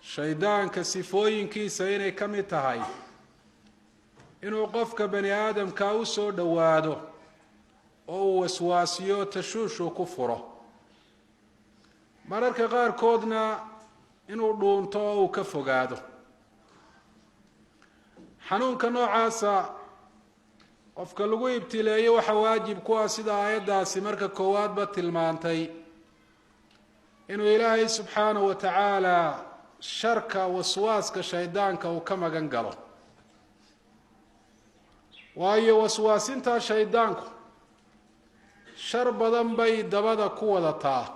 Shaydaanka sifooyinkiisa inay ka mid tahay inuu qofka bani aadamkaa u soo dhowaado oo uu waswaasiyo, tashuushuu ku furo, mararka qaarkoodna inuu dhuunto oo uu ka fogaado. Xanuunka noocaasa qofka lagu ibtileeyo waxa waajib ku ah, sida aayaddaasi marka koowaadba tilmaantay, inuu Ilaahay subxaanahu wa tacaala sharka waswaaska shaydaanka uu ka magan galo, waayo waswaasintaa shaydaanku shar badan bay dabada ku wadataa.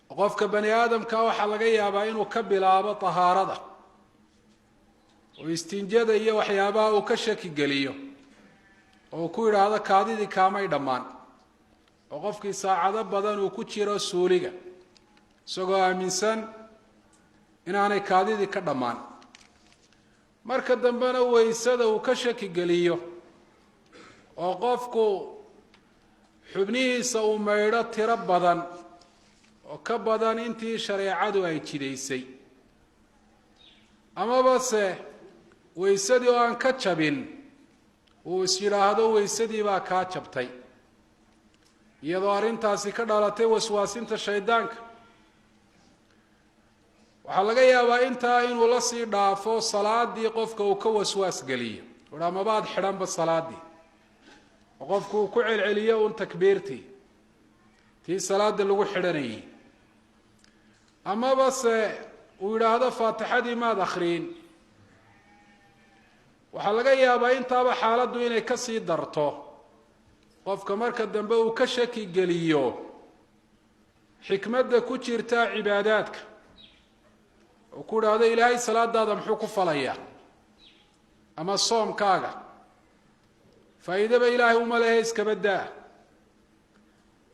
Qofka bani aadamka waxaa laga yaabaa inuu ka bilaabo tahaarada oo istinjada iyo waxyaabaha uu ka shaki geliyo oo uu ku yidhaahdo kaadidii kaamay dhammaan, oo qofkii saacado badan uu ku jiro suuliga isagoo aaminsan inaanay kaadidii ka dhammaan. Marka dambena weysada uu ka shaki geliyo oo qofku xubnihiisa uu maydho tiro badan oo ka badan intii shareecadu ay jidaysay, amaba se weysadii oo aan ka jabin uu is yidhaahdo weysadii baa kaa jabtay, iyadoo arrintaasi ka dhalatay waswaasinta shaydaanka. Waxaa laga yaabaa intaa inuu la sii dhaafo salaadii qofka uu ka waswaas geliyo, uhaa mabaad xidhanba salaadii, oo qofku uu ku celceliyo un takbiirtii tii salaada lagu xidhanayay, amaba se uu yidhaahdo faatixadii maad akhriin. Waxaa laga yaabaa intaaba xaaladdu inay kasii darto, qofka marka dambe uu ka shaki geliyo xikmadda ku jirta cibaadaadka, oo ku idhaahdo Ilaahay salaadaada muxuu ku falayaa, ama soomkaaga faa'iidaba Ilaahay uma lehe, iskaba daa.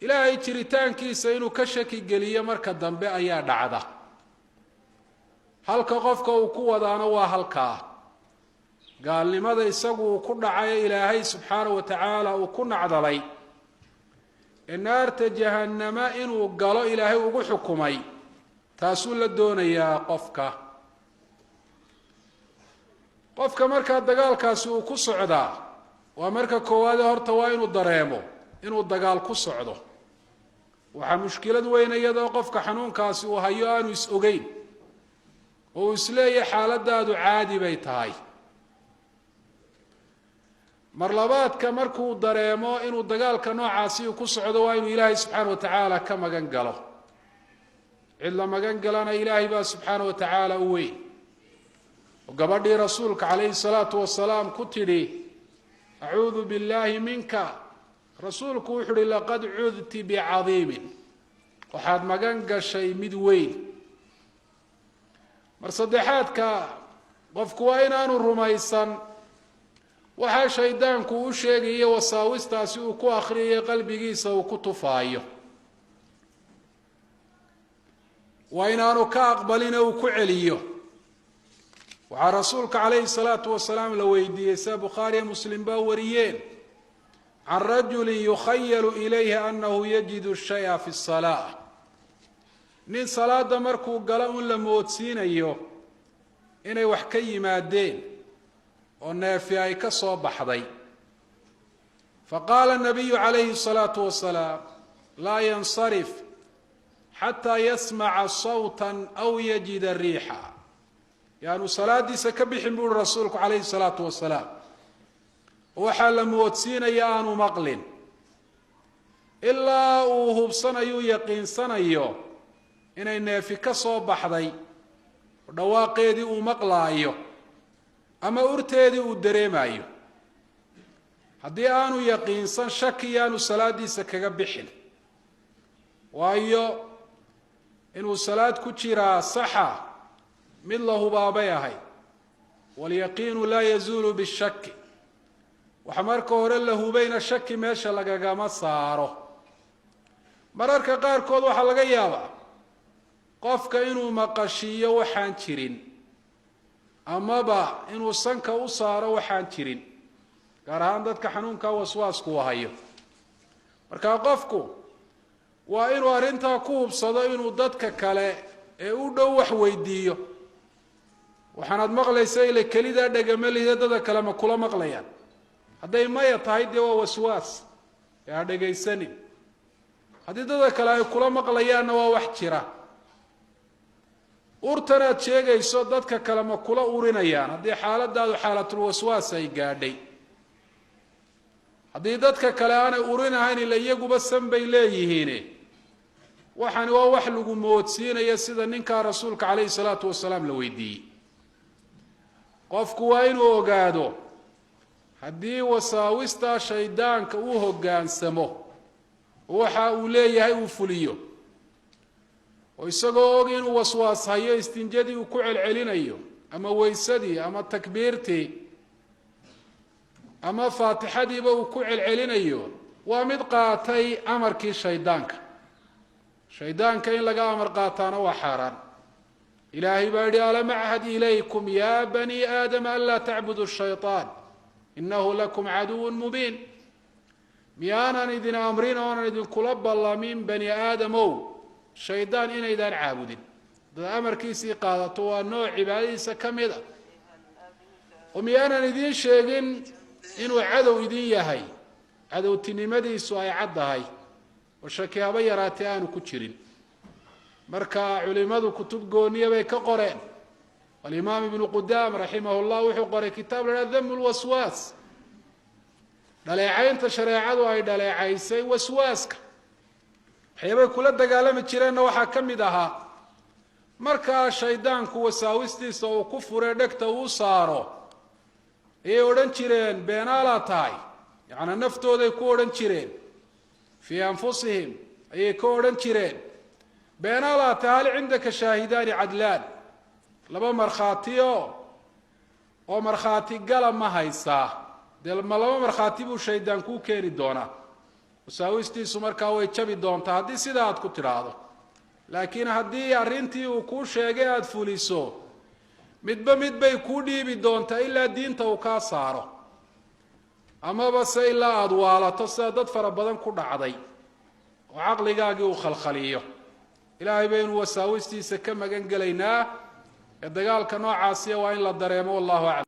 Ilaahay jiritaankiisa inuu ka shaki geliyo marka dambe ayaa dhacda. Halka qofka uu ku wadaana waa halkaa gaalnimada isagu uu ku dhacay, Ilaahay subxaanahu wa tacaala uu ku nacdalay, ee naarta jahanama inuu galo Ilaahay ugu xukumay. Taasuu la doonayaa qofka. Qofka markaa dagaalkaasi uu ku socdaa waa marka koowaade horta waa inuu dareemo inuu dagaal ku socdo. Waxaa mushkilad weyn iyadoo qofka xanuunkaasi uu hayo aanu is ogeyn oo uu isleeyahay xaaladaadu caadi bay tahay. Mar labaadka markuu dareemo inuu dagaalka noocaasi uu ku socdo, waa inuu Ilaahay subxaana wa tacaala ka magan galo. Cid la magan galana Ilaahay baa subxaana wa tacaala u weyn. Oo gabadhii Rasuulka calayhi salaatu wasalaam ku tidhi acuudu billaahi minka, Rasuulku wuxu uhi laqad cudti bicadiimin, waxaad magan gashay mid weyn. Mar saddexaadka qofku waa inaanu rumaysan waxaa shaydaanku u sheegayo, wasaawistaasi uu ku akriyayo, qalbigiisa uu ku tufaayo, waa inaanu ka aqbalin uu ku celiyo. Waxaa Rasuulka calayhi salaatu wasalaam la weydiiyey, sida Bukhaariya Muslim baa wariyeen, can rajulin yukhayalu ilayhi anahu yajidu shaya fi salaa, nin salaada markuu galo un la moodsiinayo inay wax ka yimaadeen oo neefi ay ka soo baxday. Faqaala nabiyu calayhi الsalaatu wasalaam laa yansarif xataa yasmaca sawta aw yajida riixa, yaanu salaadiisa ka bixin bu uhi Rasuulku calayhi الsalaatu wasalaam, waxaa la moodsiinaya aanu maqlin ilaa uu hubsanayo, yaqiinsanayo inay neefi ka soo baxday oo dhawaaqeedii uu maqlaayo ama urteedii uu dareemayo. Haddii aanu yaqiinsan, shaki yaanu salaadiisa kaga bixin, waayo inuu salaad ku jiraa saxa mid la hubaabay ahayd. Walyaqiinu laa yazuulu bishaki, waxa marka hore la hubayna shaki meesha lagagama saaro. Mararka qaarkood waxaa laga yaabaa qofka inuu maqashiiyo waxaan jirin, amaba inuu sanka u saaro waxaan jirin, gaar ahaan dadka xanuunka waswaasku hayo. Markaa qofku waa inuu arrintaa ku hubsado inuu dadka kale ee u dhow wax weydiiyo. Waxaanaad maqlaysa ila kelidaa dhegama lihida, dada kale ma kula maqlayaan? Hadday maya tahay, dee waa waswaas ee ha dhegaysanin. Haddii dada kale ay kula maqlayaanna, waa wax jira. Urtanaad sheegayso, dadka kale ma kula urinayaan? Haddii xaaladaadu xaalatulwaswaas ay gaadhay, haddii dadka kale aanay urinahayn, ila iyaguba san bay leeyihiine, waxani waa wax lagu moodsiinaya, sida ninkaa rasuulka calayhi salaatu wasalaam la weydiiyey. Qofku waa inuu ogaado, haddii wasaawistaa shaydaanka uu hoggaansamo, waxa uu leeyahay uu fuliyo, oo isagoo og inuu waswaas hayo istinjadii uu ku celcelinayo, ama weysadii, ama takbiirtii, ama faatixadiiba uu ku celcelinayo, waa mid qaatay amarkii shaydaanka. Shaydaanka in laga amar qaataana waa xaaraan. Ilaahay baa yihi: "Alam achad ilaykum ya bani aadama anlaa tacbuduu shayطaan inahu lakum caduw mubiin?" Miyaanan idin amrin oonan idinkula ballamin, bani aadamow, shaydaan inaydaan caabudin? Dad amarkiisii qaadato waa nooc cibaadadiisa ka mid a. Oo miyaanan idiin sheegin inuu cadow idin yahay, cadowtinimadiisu ay caddahay oo shaki haba yaraatee aanu ku jirin? Marka culimadu kutub gooniya bay ka qoreen. Alimaam ibnu qudaam raximah llah wuxuu qoray kitaab la haha Dam lwaswaas, dhaleecaynta shareecadu ay dhaleecaysay waswaaska. Waxyaabay kula dagaalami jireenna waxaa ka mid ahaa, markaa shaydaanku wasaawistiisa uu ku furee dhegta uu saaro, ayay odhan jireen: "Beenaalaa tahay." Yacnaa naftooday ku odhan jireen, fii anfusihim ayay ka odhan jireen: "Beenaalaa tahay. Hal cindaka shaahidaani cadlaan? Laba markhaatiyo oo markhaati gala ma haysaa?" Dee ma laba markhaati buu shaydaan kuu keeni doonaa? Wasaawistiisu markaa way jabi doontaa haddii sidaa aad ku tidhaahdo. Laakiin haddii arrintii uu kuu sheegay aada fuliso, midba mid bay kuu dhiibi doontaa ilaa diinta uu kaa saaro, amaba se ilaa aada waalato, sida dad fara badan ku dhacday, oo caqligaagii uu khalkhaliyo. Ilaahay baynu wasaawistiisa ka magan gelaynaa. Ee dagaalka noocaasiya waa in la dareemo. Wallahu aclam.